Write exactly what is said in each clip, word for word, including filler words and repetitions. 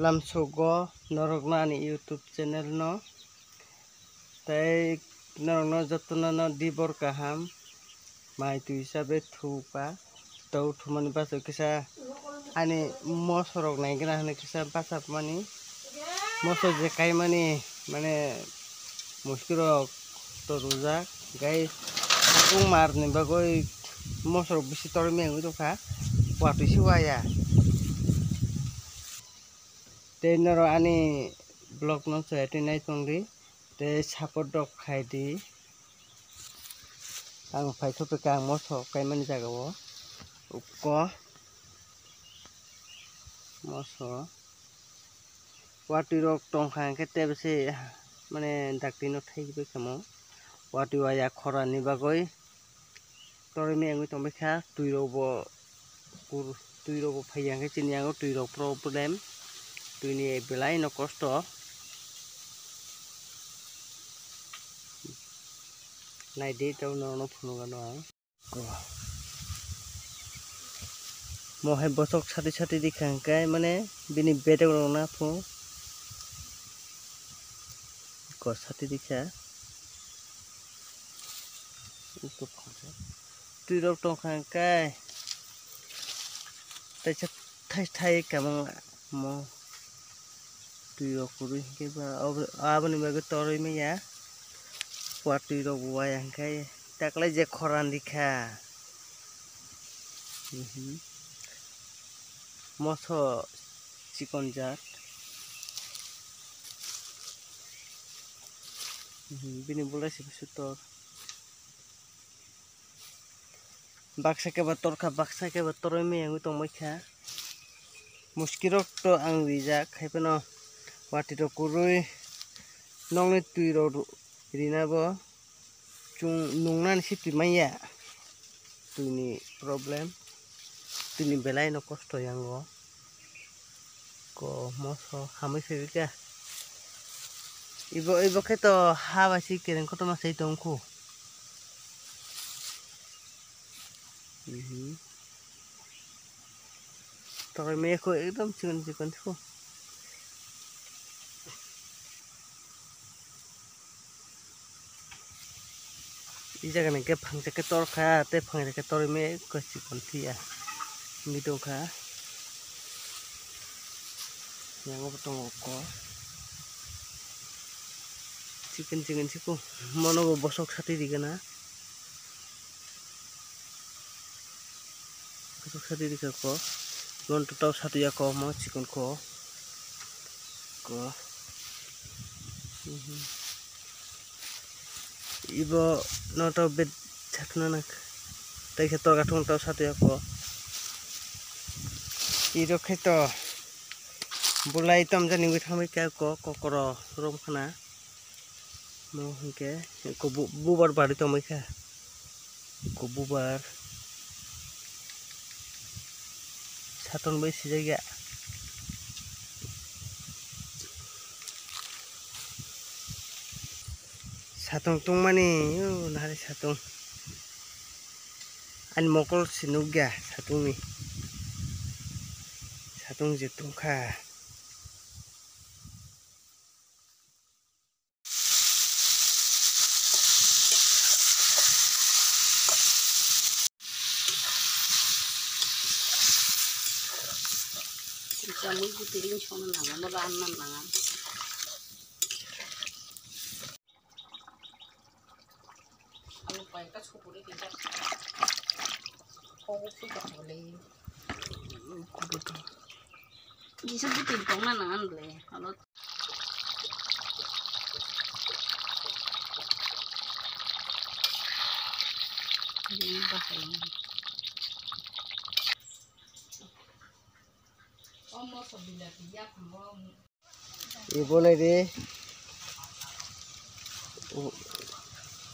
Lamsogo norokno ani YouTube channel no, tei norokno jotono no dibor kaham, mai twi sabe thupa, tau thumani baso kisa ani mosorok naigena hwnwi kisa bachapmani, moso je kaimani mane muskirok to rwjak, gai bung marni bagwi mosorok bisi torwi mengwi tongkha, watwi se waya. Tei norok ani vlog no chaya twi nai tong di, tei support rok khai di. Ang phai thupikha ang moso kaimani jaga o. Ukko moso. Watwi rok tongkha hwnkhe tebese mane dakti no thai bai kamo. Watwi waya khorani bagwi. Torwi mengwi tongbaikha, twi rok bo kur, twi rok bo phaiya hwnkhe chini yango twi rok problem, twi ni belai no kosto. Naidi tei norok no phunukgano ang. Mo hai bosok sati sati rikha hwnkhe mane bini bedek rok na phu. Ko sati rikha. Twi rok tongkha hwnkhe. Taisa thai thai kamang mo. Twi rok kwrwi hwnkhe ba abo, aboni bagwi torwi manya. Watwi rok bo waya hwnkhe taklai je khoran rikha. Mhm. Moso chikon jat. Mhm, bini bulai se bisu tor. Baksa khe ba torkha, baksa khe ba torwi mengwi tongbaikha. Muskirok to ang rijak, hai phano watwi rok kwrwi nokni twi rok rina bo chwng nungnani se twi manya. Twi ni problem, twi ni belai no kosto yango. Ko moso hamwi phaibai kha. Ibo, ibo khe to ha bai se kereng kotorma sai tongkhu. Mhm. Tokai me ko ekdom chikon chikon kho. I jaga ni khe phangsa khe tor kha, tei phangsa khe torwi me ko chikon phiya. Wngwi tong kha. Yang bo tongo ko. Chikon chikon chikon. Mono bo bosok sati rigana. Bosok sati rikha ko. Mon to tau sati ya ko mo chikon ko. Ko. Mhm. Ibo no to bed chakna nak. Tai khe torga thung tau satu ya ko. Iro khe to bulai tom jani withang bai kya ko kokoro rom khana. Mo hwnkhe ko bu-, bubar bari tongbai kha. Ko bubar. Satung bai sijak ya. Satung tungmani, o nahari satung. Ani mokol se nukya satungni. Satung je tungkha. Chamui bu tiring sona nanga, mo ranna nanga. Alo pai ka chupuri kinta. Kogo pui ka chole. Jisa bu tin tong na nanga le. Alo. Ini bahaya. Ibo nai de.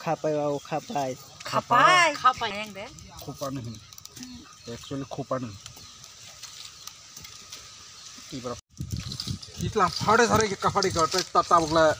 Khapai wa khapai. Khapai. Khapai yang de. Khopano hin. Actually khopano. Ibra. Itlang phare sare ke kaphari ka ta tabukla.